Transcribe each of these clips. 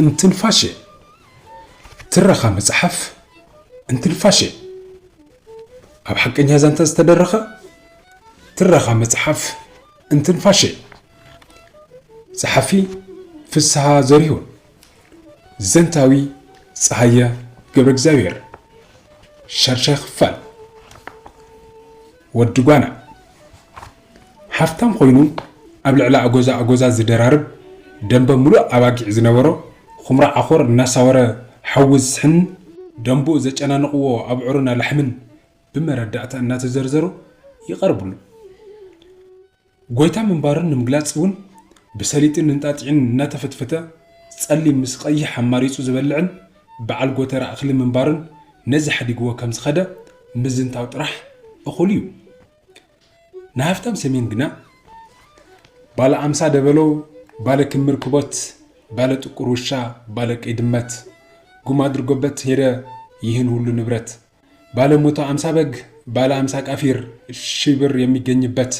እንትንፋሸ ትረኻ መጽሓፍ እንትንፋሸ ኣብ ሓቀኛ ዛንታ ዝተደረኸ ትረኻ መጽሓፍ እንትንፋሸ። ጸሓፊ ፍስሃ ዘሪሁን። ዘንታዊ ጸሃየ ገብረ እግዚኣብሔር። ሻድሻይ ክፋል። ወዲ ጓና። ሃፍታም ኮይኑ ኣብ ልዕሊ ኣጎዛ ኣጎዛ ዝደራርብ፣ ደንበ ምሉእ ኣባጊዕ ዝነበሮ፣ ኹምራ ዓኾር እናሳወረ ሓዊ ዝስሕን፣ ደንቡኡ ዘጨናንቕዎ ኣብዑርን ኣላሕምን ብመረዳእታ እናተዘርዘሩ ይቐርብሉ። ጎይታ ምንባሩን ንምግላጽ እውን ብሰሊጥን እንጣጢዕን እናተፈትፈተ፣ ጸሊም ምስ ቀይሕ ኣማሪጹ ዝበልዕን በዓል ጎተራ እኽሊ ምንባሩን ነዚ ሓዲግዎ ከም ዝኸደ ምዝንታው ጥራሕ እኹል እዩ። ንሃፍታም ሰሜን ግና፣ ባለ ኣምሳ ደበሎ፣ ባለ ክምር ክቦት፣ ባለ ጥቁር ውሻ፣ ባለ ቀይ ድመት፣ ጉም አድርጎበት ሄደ ይህን ሁሉ ንብረት፣ ባለ መቶ አምሳ በግ፣ ባለ አምሳ ቃፊር ሽብር የሚገኝበት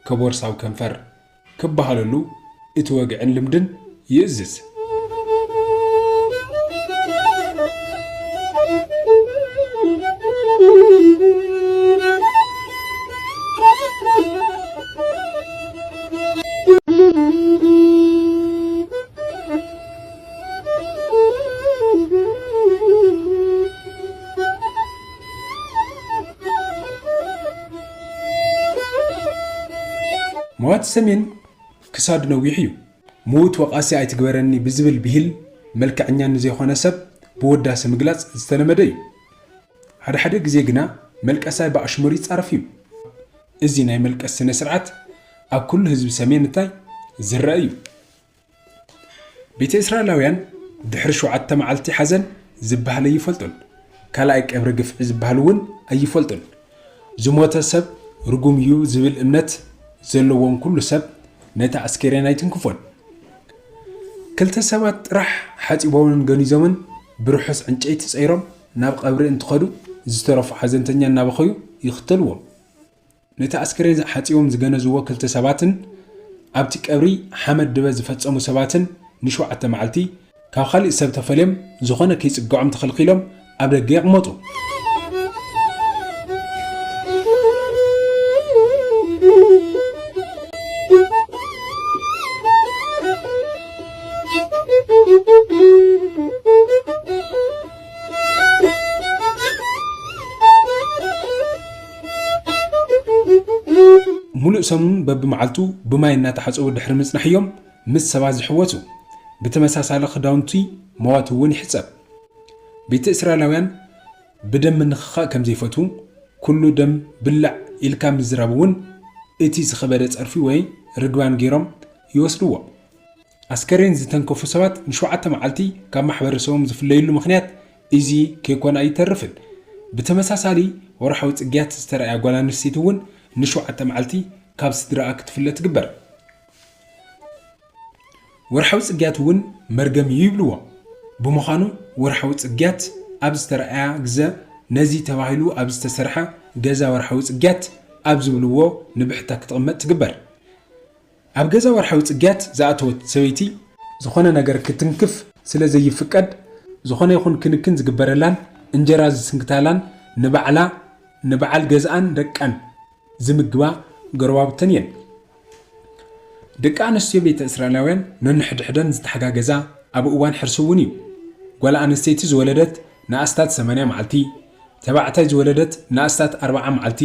ከቦርሳው ከንፈር ክበሃለሉ እቲ ወግዕን ልምድን ይእዝዝ። መዋቲ ሰሜን ክሳዱ ነዊሕ እዩ። ምዉት ወቓሲ ኣይትግበረኒ ብዝብል ብሂል፣ መልክዐኛ ንዘይኮነ ሰብ ብወዳሲ ምግላጽ ዝተለመደ እዩ። ሓደ ሓደ ግዜ ግና መልቀሳይ ብኣሽሙር ይጻረፍ እዩ። እዚ ናይ መልቀስ ስነ ስርዓት ኣብ ኩሉ ህዝቢ ሰሜን እንታይ ዝረአ እዩ። ቤተ እስራኤላውያን ድሕሪ ሸውዓተ መዓልቲ ሓዘን ዝበሃል ኣይፈልጡን። ካልኣይ ቀብሪ ግፍዒ ዝበሃል እውን ኣይፈልጡን። ዝሞተ ሰብ ርጉም እዩ ዝብል እምነት ዘለዎም ኩሉ ሰብ ነቲ ኣስከሬን ኣይትንክፎን። ክልተ ሰባት ጥራሕ ሓጺቦምን ገኒዞምን ብርሑስ ዕንጨይቲ ጸይሮም ናብ ቀብሪ እንትኸዱ፣ ዝተረፉ ሓዘንተኛ እናበኸዩ ይኽተልዎም። ነቲ ኣስከሬን ሓጺቦም ዝገነዝዎ ክልተ ሰባትን ኣብቲ ቀብሪ ሓመድ ድበ ዝፈጸሙ ሰባትን ንሸውዓተ መዓልቲ ካብ ካልእ ሰብ ተፈልዮም ዝኾነ ከይጽግዖም ተኸልኪሎም ኣብ ደገ ይቕመጡ። ሙሉእ ሰሙን በብመዓልቱ ብማይ እናተሓጸቡ ድሕሪ ምጽናሕ እዮም ምስ ሰባት ዝሕወሱ። ብተመሳሳሊ ክዳውንቲ መዋቲ እውን ይሕጸብ። ቤተ እስራኤላውያን ብደም ምንኽኻእ ከም ዘይፈትዉ፣ ኩሉ ደም ብላዕ ኢልካ ምዝራብ እውን እቲ ዝኸበደ ጸርፊ ወይ ርግባን ገይሮም ይወስድዎ። ኣስከሬን ዝተንከፉ ሰባት ንሸውዓተ መዓልቲ ካብ ማሕበረሰቦም ዝፍለይሉ ምኽንያት እዚ ከይኮነ ኣይተርፍን። ብተመሳሳሊ ወርሓዊ ጽግያት ዝተረኣያ ጓል ኣንስተይቲ እውን ንሸውዓተ መዓልቲ ካብ ስድራኣ ክትፍለ ትግበር። ወርሓዊ ጽግያት እውን መርገም እዩ ይብልዎ። ብምዃኑ ወርሓዊ ጽግያት ኣብ ዝተረኣያ ግዘ ነዚ ተባሂሉ ኣብ ዝተሰርሐ ገዛ ወርሓዊ ጽግያት ኣብ ዝብልዎ ንብሕታ ክትቕመጥ ትግበር። ኣብ ገዛ ወርሓዊ ጽግያት ዝኣተወት ሰበይቲ ዝኾነ ነገር ክትንክፍ ስለ ዘይፍቀድ፣ ዝኾነ ይኹን ክንክን ዝግበረላን እንጀራ ዝስንክታላን ንባዕላ፣ ንበዓል ገዝኣን ደቃን ዝምግባ ጎረባብተን እየን። ደቂ ኣንስትዮ ቤተ እስራኤላውያን ነንሕድሕደን ዝተሓጋገዛ፣ ኣብ እዋን ሕርሲ እውን እዩ። ጓል ኣንስተይቲ ዝወለደት ንኣስታት ሰማንያ መዓልቲ፣ ተባዕታይ ዝወለደት ንኣስታት ኣርብዓ መዓልቲ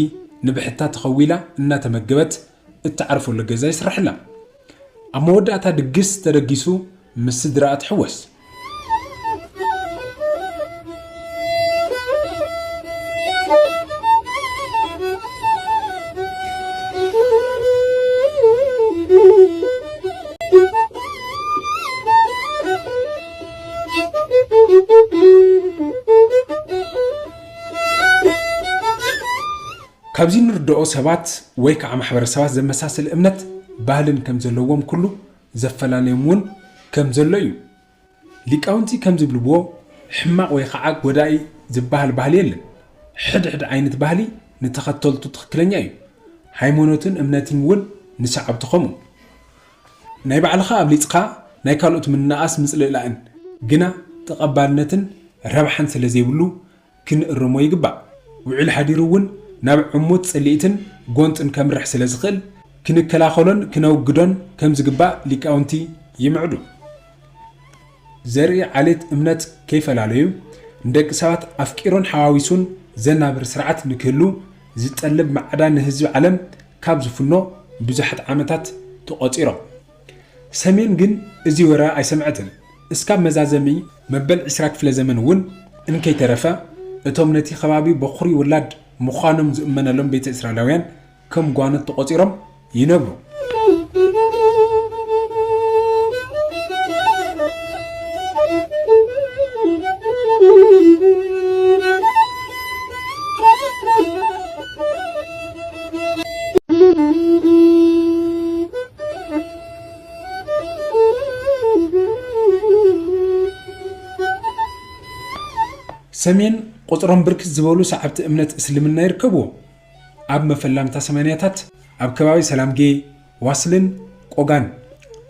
ንብሕታ ተኸዊላ እናተመገበት እትዓርፈሉ ገዛ ይስረሐላ። ኣብ መወዳእታ ድግስ ተደጊሱ ምስ ስድራኣ ትሕወስ። ኣብዚ ንርድኦ ሰባት ወይ ከዓ ማሕበረሰባት ዘመሳስል እምነት ባህልን ከም ዘለዎም ኩሉ ዘፈላለዮም እውን ከም ዘሎ እዩ። ሊቃውንቲ ከም ዝብልዎ ሕማቕ ወይ ከዓ ጎዳኢ ዝበሃል ባህሊ የለን። ሕድሕድ ዓይነት ባህሊ ንተኸተልቱ ትኽክለኛ እዩ። ሃይማኖትን እምነትን እውን ንሰዓብቱ ከምኡ። ናይ ባዕልኻ ኣብሊጽኻ ናይ ካልኦት ምንኣስ ምጽልእላእን ግና ተቐባልነትን ረብሓን ስለ ዘይብሉ ክንእርሞ ይግባእ። ውዕል ሓዲሩ እውን ናብ ዕሙት ጽልኢትን ጎንጽን ከምርሕ ስለ ዝኽእል ክንከላኸሎን ክነውግዶን ከም ዝግባእ ሊቃውንቲ ይምዕዱ። ዘርኢ ዓሌት እምነት ከይፈላለዩ ንደቂ ሰባት ኣፍቂሩን ሓዋዊሱን ዘናብር ስርዓት ንክህሉ ዝጠልብ ማዕዳ ንህዝቢ ዓለም ካብ ዝፍኖ ብዙሓት ዓመታት ተቖጺሮም። ሰሜን ግን እዚ ወረ ኣይሰምዐትን። እስካብ መዛዘሚ መበል ዕስራ ክፍለ ዘመን እውን እንከይተረፈ እቶም ነቲ ከባቢ በኹሪ ውላድ ምዃኖም ዝእመነሎም ቤተ እስራኤላውያን ከም ጓኖት ተቖጺሮም ይነብሩ። ሰሜን ቁጽሮም ብርክት ዝበሉ ሰዓብቲ እምነት እስልምና ይርከብዎ። ኣብ መፈላምታ ሰማንያታት ኣብ ከባቢ ሰላምጌ፣ ዋስልን ቆጋን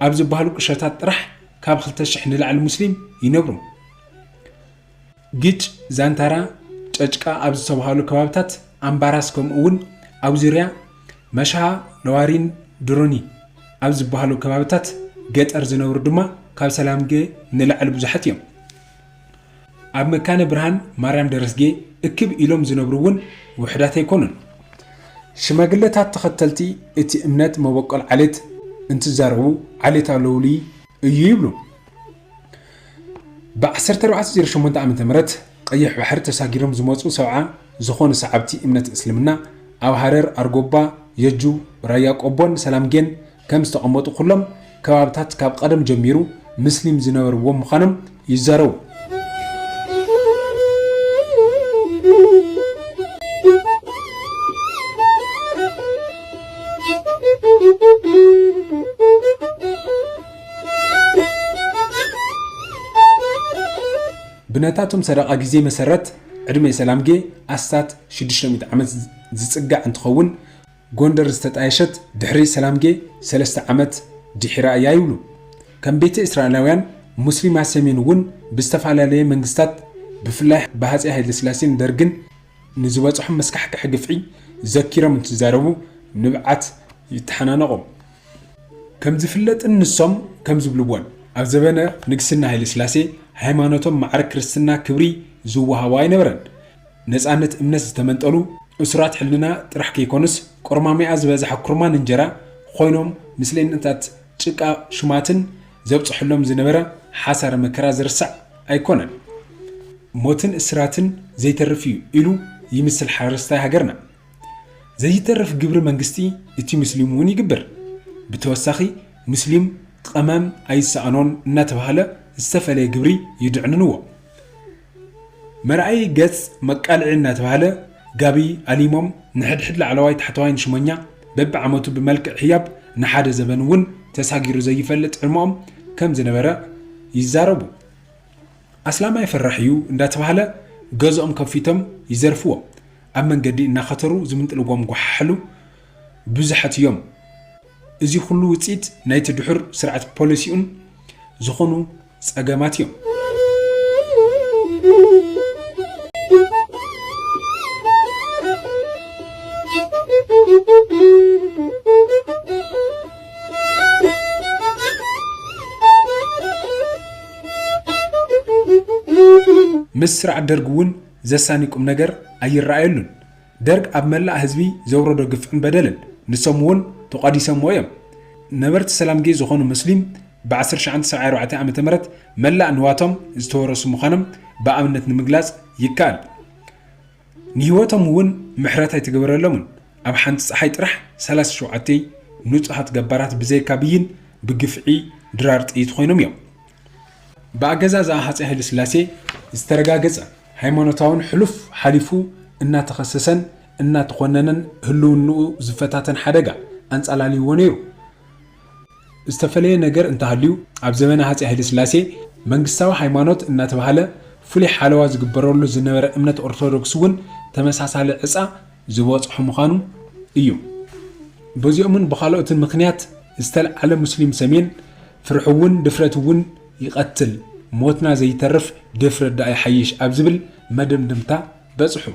ኣብ ዝበሃሉ ቁሸታት ጥራሕ ካብ ክልተ ሽሕ ንላዕሊ ሙስሊም ይነብሩ። ጊጭ፣ ዛንታራ፣ ጨጭቃ ኣብ ዝተባሃሉ ከባብታት፣ ኣምባራስ ከምኡ እውን ኣብ ዙርያ መሽሃ፣ ለዋሪን ድሮኒ ኣብ ዝበሃሉ ከባብታት ገጠር ዝነብሩ ድማ ካብ ሰላምጌ ንላዕሊ ብዙሓት እዮም። ኣብ መካነ ብርሃን ማርያም ደረስጌ እክብ ኢሎም ዝነብሩ እውን ውሑዳት ኣይኮኑን። ሽማግለታት ተኸተልቲ እቲ እምነት መበቆል ዓሌት እንትዛረቡ ዓሌት ኣለውሊ እዩ ይብሉ። ብ ዓሰርተ ኣርባዕተ ዜሮ ሸሞንተ ዓመተ ምህረት ቀይሕ ባሕሪ ተሳጊሮም ዝመጹ ሰብዓ ዝኾኑ ሰዓብቲ እምነት እስልምና ኣብ ሃረር፣ ኣርጎባ፣ የጁ፣ ራያ ቆቦን ሰላምጌን ከም ዝተቐመጡ ኩሎም ከባብታት ካብ ቀደም ጀሚሩ ምስሊም ዝነበርዎም ምዃኖም ይዛረቡ። ብነታቶም ሰደቓ ግዜ መሰረት ዕድመ ሰላምጌ ኣስታት ሽዱሽተ ሚእቲ ዓመት ዝጽጋዕ እንትኸውን፣ ጎንደር ዝተጣየሸት ድሕሪ ሰላምጌ ሰለስተ ዓመት ድሒራ እያ ይብሉ። ከም ቤተ እስራኤላውያን ሙስሊማት ሰሜን እውን ብዝተፈላለየ መንግስታት ብፍላይ ብሃፀይ ሃይለስላሴን ደርግን ንዝበፅሖም መስካሕክሒ ግፍዒ ዘኪሮም እንትዛረቡ ንብዓት ይተሓናነቖም። ከም ዝፍለጥን ንሶም ከም ዝብልዎን ኣብ ዘበነ ንግስና ሃይለስላሴ ሃይማኖቶም ማዕረ ክርስትና ክብሪ ዝወሃቦ ኣይነበረን። ነፃነት እምነት ዝተመንጠሉ እሱራት ሕልና ጥራሕ ከይኮኑስ፣ ቁርማሚኣ ዝበዝሓ ኩርማን እንጀራ ኮይኖም፣ ምስሌነታት ጭቃ ሹማትን ዘብፅሐሎም ዝነበረ ሓሳረ መከራ ዝርሳዕ ኣይኮነን። ሞትን እስራትን ዘይተርፍ እዩ ኢሉ ይምስል ሓረስታይ ሃገርና። ዘይተርፍ ግብሪ መንግስቲ እቲ ሙስሊም እውን ይግብር። ብተወሳኺ፣ ሙስሊም ቐመም ኣይሰኣኖን እናተባህለ ዝተፈለየ ግብሪ ይድዕንንዎ። መርኣዪ ገጽ መቃልዒ እናተባህለ ጋቢ ኣሊሞም ንሕድሕድ ላዕለዋይ ታሕተዋይን ሽሞኛ በብዓመቱ ብመልክዕ ህያብ ንሓደ ዘበን እውን ተሳጊሩ ዘይፈልጥ ዕድመኦም ከም ዝነበረ ይዛረቡ። ኣስላማይ ፈራሕ እዩ እንዳተባህለ ገዝኦም ከፊቶም ይዘርፍዎም። ኣብ መንገዲ እናኸተሩ ዝምንጥልዎም ጓሓሕሉ ብዙሓት እዮም። እዚ ኩሉ ውፅኢት ናይቲ ድሑር ስርዓት ፖሊሲኡን ዝኾኑ ፀገማት እዮም። ምስ ስርዓት ደርግ እውን ዘሳኒ ቁም ነገር ኣይረኣየሉን። ደርግ ኣብ መላእ ህዝቢ ዘውረዶ ግፍዕን በደልን ንሶም እውን ተቋዲሶምዎ እዮም። ነበርቲ ሰላምጌ ዝኾኑ ሙስሊም ብ ዓሰርተ ትሽዓተ ሰብዓን ኣርባዕተን ዓመተ ምህረት መላእ ንዋቶም ዝተወረሱ ምዃኖም ብኣብነት ንምግላጽ ይከኣል። ንህይወቶም እውን ምሕረት ኣይተገበረሎምን። ኣብ ሓንቲ ጸሓይ ጥራሕ ሰላሳ ሸውዓተ ንጹሃት ገባራት ብዘይካ ብይን ብግፍዒ ድራር ጥይት ኮይኖም እዮም። ብኣገዛዝኣ ሃጸይ ሃይለስላሴ ዝተረጋገጸ ሃይማኖታውን ሕሉፍ ሓሊፉ እናተኸሰሰን እናተኾነነን ህልውንኡ ዝፈታተን ሓደጋ ኣንጻላልይዎ ነይሩ። ዝተፈለየ ነገር እንተሃልዩ፣ ኣብ ዘበነ ሃጺ ሃይለስላሴ መንግስታዊ ሃይማኖት እናተባህለ ፍሉይ ሓለዋ ዝግበረሉ ዝነበረ እምነት ኦርቶዶክስ እውን ተመሳሳሊ ዕጻ ዝበጽሖ ምዃኑ እዩ። በዚኦምን ብኻልኦትን ምኽንያት ዝተልዓለ ሙስሊም ሰሜን ፍርሒ እውን ድፍረት እውን ይቐትል፣ ሞትና ዘይተርፍ ድፍረት ደኣ ይሓይሽ ኣብ ዝብል መደምደምታ በጽሑ።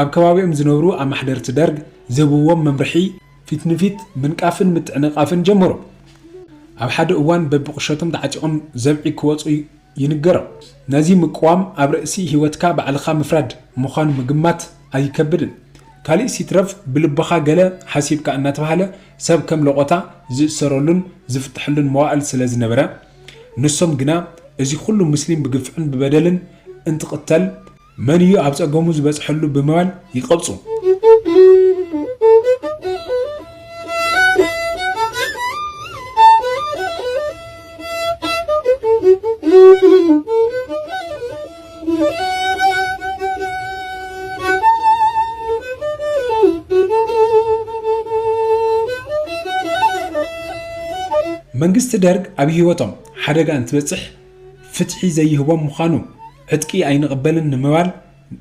ኣብ ከባቢኦም ዝነብሩ ኣማሕደርቲ ደርግ ዝህብዎም መምርሒ ፊት ንፊት ምንቃፍን ምትዕንቓፍን ጀመሩ። ኣብ ሓደ እዋን በብቁሸቶም ተዓጢቖም ዘብዒ ክወጹ ይንገሮም። ነዚ ምቅዋም ኣብ ርእሲ ህይወትካ ባዕልኻ ምፍራድ ምዃኑ ምግማት ኣይከብድን። ካሊእ ሲትረፍ ብልብኻ ገለ ሓሲብካ እናተባህለ ሰብ ከም ለቖታ ዝእሰረሉን ዝፍተሐሉን መዋእል ስለ ዝነበረ፣ ንሶም ግና እዚ ኩሉ ሙስሊም ብግፍዕን ብበደልን እንትቕተል መን እዩ ኣብ ጸገሙ ዝበጽሐሉ ብምባል ይቐብጹ። መንግስቲ ደርግ ኣብ ህይወቶም ሓደጋ እንትበጽሕ ፍትሒ ዘይህቦም ምዃኑ ዕጥቂ ኣይንቕበልን ንምባል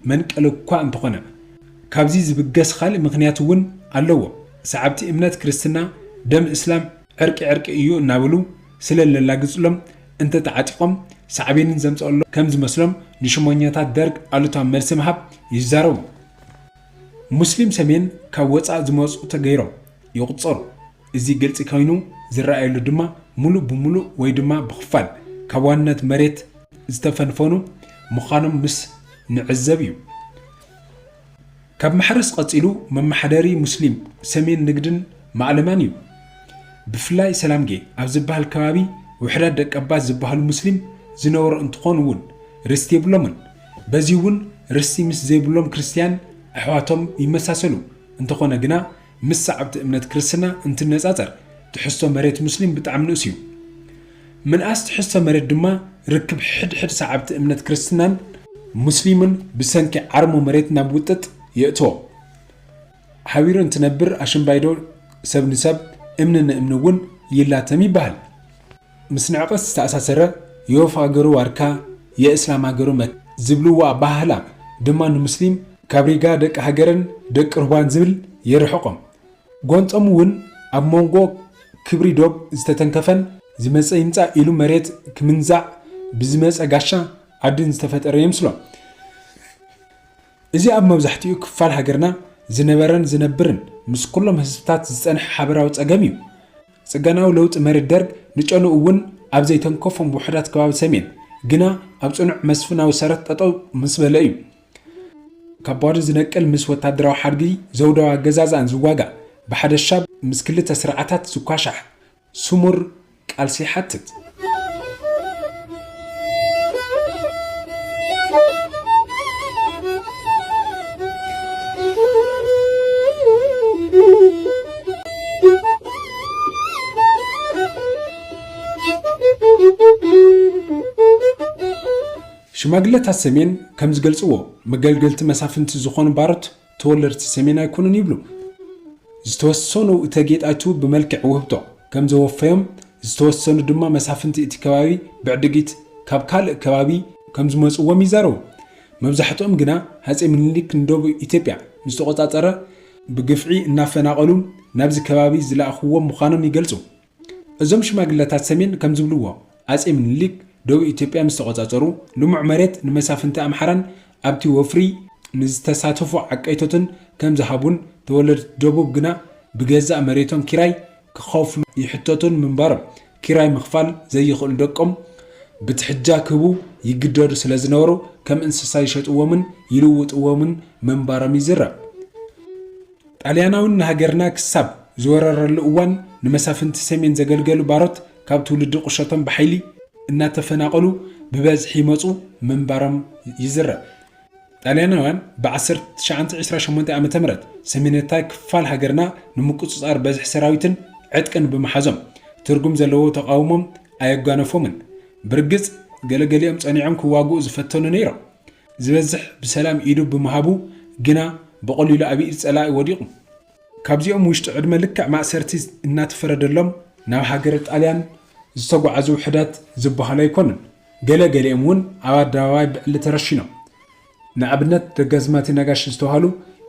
መንቀሊ እኳ እንተኾነ፣ ካብዚ ዝብገስ ካልእ ምኽንያት እውን ኣለዎ። ሰዓብቲ እምነት ክርስትና ደም እስላም ዕርቂ ዕርቂ እዩ እናበሉ ስለ ለላግጽሎም እንተተዓጢቖም ሳዕቤንን ዘምጸኣሎም ከም ዝመስሎም ንሽሞኛታት ደርግ ኣሉታዊ መልሲ ምሃብ ይዛረቡ። ሙስሊም ሰሜን ካብ ወጻእ ዝመጹ ተገይሮም ይቑጸሩ። እዚ ግልጺ ኮይኑ ዝረኣየሉ ድማ ሙሉእ ብሙሉእ ወይ ድማ ብኽፋል ካብ ዋንነት መሬት ዝተፈንፈኑ ምዃኖም ምስ ንዕዘብ እዩ። ካብ ማሕረስ ቀጺሉ መመሓደሪ ሙስሊም ሰሜን ንግድን ማእለማን እዩ። ብፍላይ ሰላምጌ ኣብ ዝበሃል ከባቢ ውሕዳት ደቀባት ዝበሃሉ ሙስሊም ዝነበሩ እንትኾኑ እውን ርስቲ የብሎምን። በዚ እውን ርስቲ ምስ ዘይብሎም ክርስትያን ኣሕዋቶም ይመሳሰሉ። እንተኾነ ግና ምስ ሰዓብቲ እምነት ክርስትና እንትነጻጸር ትሕዝቶ መሬት ሙስሊም ብጣዕሚ ንኡስ እዩ። ምንኣስ ትሕዝቶ መሬት ድማ ርክብ ሕድሕድ ሰዓብቲ እምነት ክርስትናን ሙስሊምን ብሰንኪ ዓርሞ መሬት ናብ ውጥጥ የእትዎ። ሓቢሩ እንትነብር ኣሽምባይዶ ሰብ ንሰብ እምኒ ንእምኒ እውን ይላተም ይበሃል። ምስ ንዕቀት ዝተኣሳሰረ የወፍ ሃገሩ ዋርካ የእስላም ሃገሩ መክ ዝብልዎ ኣበሃህላ ድማ ንሙስሊም ካብ ሪጋ ደቂ ሃገርን ደቂ ሩህባን ዝብል የርሕቖም። ጎንጾም እውን ኣብ መንጎ ክብሪ ዶብ ዝተተንከፈን ዝመጸ ይምጻእ ኢሉ መሬት ክምንዛዕ ብዝመጸ ጋሻ ዓድን ዝተፈጠረ የምስሎ። እዚ ኣብ መብዛሕትኡ ክፋል ሃገርና ዝነበረን ዝነብርን ምስ ኩሎም ህዝብታት ዝጸንሐ ሓበራዊ ጸገም እዩ። ጽገናዊ ለውጢ መሬት ደርግ ንጨኑ እውን ኣብ ዘይተንከፎም ውሑዳት ከባቢ ሰሜን ግና ኣብ ጽኑዕ መስፍናዊ ሰረት ጠጠው ምስ በለ እዩ። ካብ ባዶ ዝነቅል ምስ ወታደራዊ ሓድጊ ዘውዳዊ ኣገዛዝኣን ዝዋጋእ ብሓደ ሻብ ምስ ክልተ ስርዓታት ዝኳሻሕ ስሙር ቃልሲ ይሓትት። ሽማግለታት ሰሜን ከም ዝገልጽዎ፣ መገልገልቲ መሳፍንቲ ዝኾኑ ባሮት ተወለድቲ ሰሜን ኣይኮኑን ይብሉ። ዝተወሰኑ እተጌ ጣይቱ ብመልክዕ ውህብቶ ከም ዘወፈዮም፣ ዝተወሰኑ ድማ መሳፍንቲ እቲ ከባቢ ብዕድጊት ካብ ካልእ ከባቢ ከም ዝመጽዎም ይዛረቡ። መብዛሕትኦም ግና ሃጼ ምኒልክ ንደቡብ ኢትዮጵያ ምስ ተቖጻጸረ ብግፍዒ እናፈናቐሉ ናብዚ ከባቢ ዝለኣኽዎም ምዃኖም ይገልጹ። እዞም ሽማግለታት ሰሜን ከም ዝብልዎ፣ ኣጼ ምኒልክ ደቡብ ኢትዮጵያ ምስ ተቖጻጸሩ፣ ልሙዕ መሬት ንመሳፍንቲ ኣምሓራን ኣብቲ ወፍሪ ንዝተሳተፉ ዓቀይቶትን ከም ዝሃቡን፣ ተወለድቲ ደቡብ ግና ብገዛእ መሬቶም ኪራይ ክኸፍሉ ይሕተቱን ምንባሮም፣ ኪራይ ምኽፋል ዘይኽእሉ ደቆም ብትሕጃ ክህቡ ይግደዱ ስለ ዝነበሩ፣ ከም እንስሳ ይሸጥዎምን ይልውጥዎምን ምንባሮም ይዝረብ። ጣልያናውን ንሃገርና ክሳብ ዝወረረሉ እዋን፣ ንመሳፍንቲ ሰሜን ዘገልገሉ ባሮት ካብ ትውልዲ ቁሸቶም ብሓይሊ እናተፈናቐሉ ብበዝሒ ይመጹ ምንባሮም ይዝረብ። ጣልያናውያን ብ ዓሰርተ ትሽዓተ ዕስራ ሸሞንተ ዓመተ ምህረት ሰሜነታይ ክፋል ሃገርና ንምቁጽጻር በዝሒ ሰራዊትን ዕጥቅን ብምሓዞም፣ ትርጉም ዘለዎ ተቓውሞም ኣየጓነፎምን። ብርግጽ፣ ገለገሊኦም ጸኒዖም ክዋግኡ ዝፈተኑ ነይሮም። ዝበዝሕ ብሰላም ኢዱ ብምሃቡ ግና ብቐሊሉ ኣብ ኢድ ጸላኢ ወዲቑ። ካብዚኦም ውሽጢ ዕድመ ልክዕ ማእሰርቲ እናተፈረደሎም ናብ ሃገረ ጣልያን ዝተጓዓዙ ውሕዳት ዝበሃሉ ኣይኮኑን። ገለ ገሊኦም እውን ኣብ ኣደባባይ ብዕሊ ተረሺኖም። ንኣብነት ደጋዝማቲ ነጋሽ ዝተባህሉ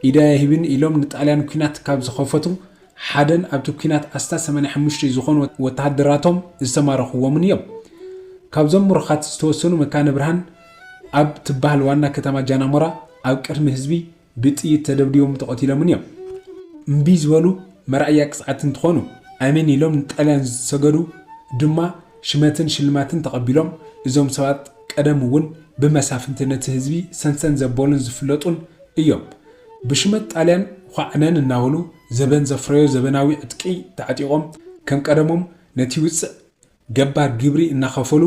ኢደይ ኣይህብን ኢሎም ንጣልያን ኲናት ካብ ዝኸፈቱ ሓደን ኣብቲ ኲናት ኣስታት ሰማንያ ሓሙሽተ ዝኾኑ ወተሃደራቶም ዝተማረኽዎምን እዮም። ካብዞም ምሩኻት ዝተወሰኑ መካነ ብርሃን ኣብ ትበሃል ዋና ከተማ ጃናሞራ ኣብ ቅድሚ ህዝቢ ብጥይት ተደብዲቦም ተቐቲሎምን እዮም። እምቢ ዝበሉ መርኣያ ቅፅዓት እንትኾኑ ኣሜን ኢሎም ንጣልያን ዝሰገዱ ድማ ሽመትን ሽልማትን ተቐቢሎም እዞም ሰባት ቀደም እውን ብመሳፍንቲ ነቲ ህዝቢ ሰንሰን ዘበሉን ዝፍለጡን እዮም። ብሽመት ጣልያን ኳዕነን እናበሉ ዘበን ዘፍረዮ ዘበናዊ ዕጥቂ ተዓጢቖም ከም ቀደሞም ነቲ ውፅዕ ገባር ግብሪ እናኸፈሉ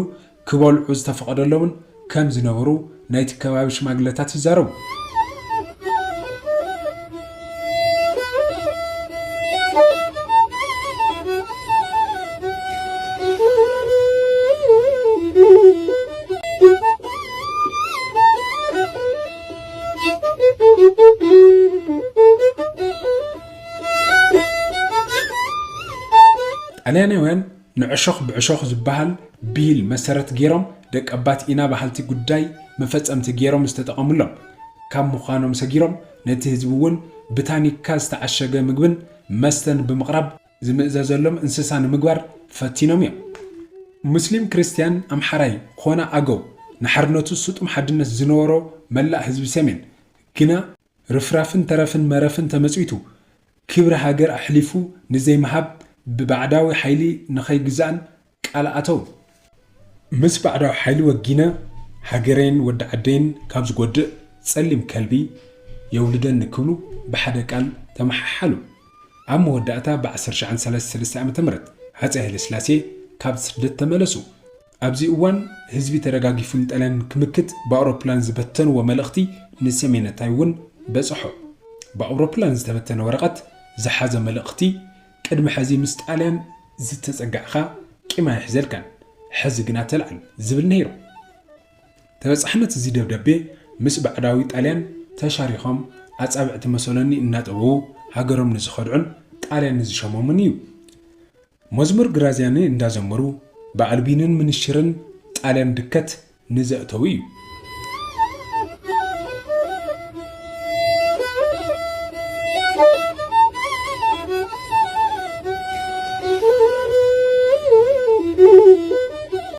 ክበልዑ ዝተፈቐደሎምን ከም ዝነበሩ ናይቲ ከባቢ ሽማግለታት ይዛረቡ። ጣልያናውያን ንዕሾኽ ብዕሾኽ ዝበሃል ብሂል መሰረት ገይሮም ደቀባት ኢና በሃልቲ ጉዳይ መፈጸምቲ ገይሮም ዝተጠቐሙሎም ካብ ምዃኖም ሰጊሮም ነቲ ህዝቢ እውን ብታኒካ ዝተዓሸገ ምግብን መስተን ብምቕራብ ዝምእዘዘሎም እንስሳ ንምግባር ፈቲኖም እዮም። ሙስሊም ክርስትያን ኣምሓራይ ኾነ ኣገው ንሓርነቱ ስጡም ሓድነት ዝነበሮ መላእ ህዝቢ ሰሜን ግና ርፍራፍን ተረፍን መረፍን ተመጽዊቱ ክብሪ ሃገር ኣሕሊፉ ንዘይምሃብ ብባዕዳዊ ሓይሊ ንኸይግዛእን ቃል ኣተው። ምስ ባዕዳዊ ሓይሊ ወጊነ ሃገረይን ወዲ ዓደይን ካብ ዝጎድእ ጸሊም ከልቢ የውልደኒ ክብሉ ብሓደ ቃል ተመሓሓሉ። ኣብ መወዳእታ ብ1933 ዓ.ም ኣጼ ሃይለስላሴ ካብ ስደት ተመለሱ። ኣብዚ እዋን ህዝቢ ተረጋጊፉ ንጣልያን ክምክት ብኣውሮፕላን ዝበተንዎ መልእኽቲ ንሰሜነታይ እውን በጽሖ። ብኣውሮፕላን ዝተበተነ ወረቐት ዝሓዘ መልእኽቲ ቅድሚ ሕዚ ምስ ጣልያን ዝተጸጋዕካ ቂም ኣይሕዘልካን፣ ሕዚ ግና ተልዓል ዝብል ነይሩ። ተበጻሕነት እዚ ደብዳቤ ምስ ባዕዳዊ ጣልያን ተሻሪኾም ኣጻብዕቲ መሰሎኒ እናጠበቡ ሃገሮም ንዝኸድዑን ጣልያን ንዝሸሞምን እዩ። መዝሙር ግራዚያኒ እንዳዘመሩ ብኣልቢንን ምንሽርን ጣልያን ድከት ንዘእተው እዩ።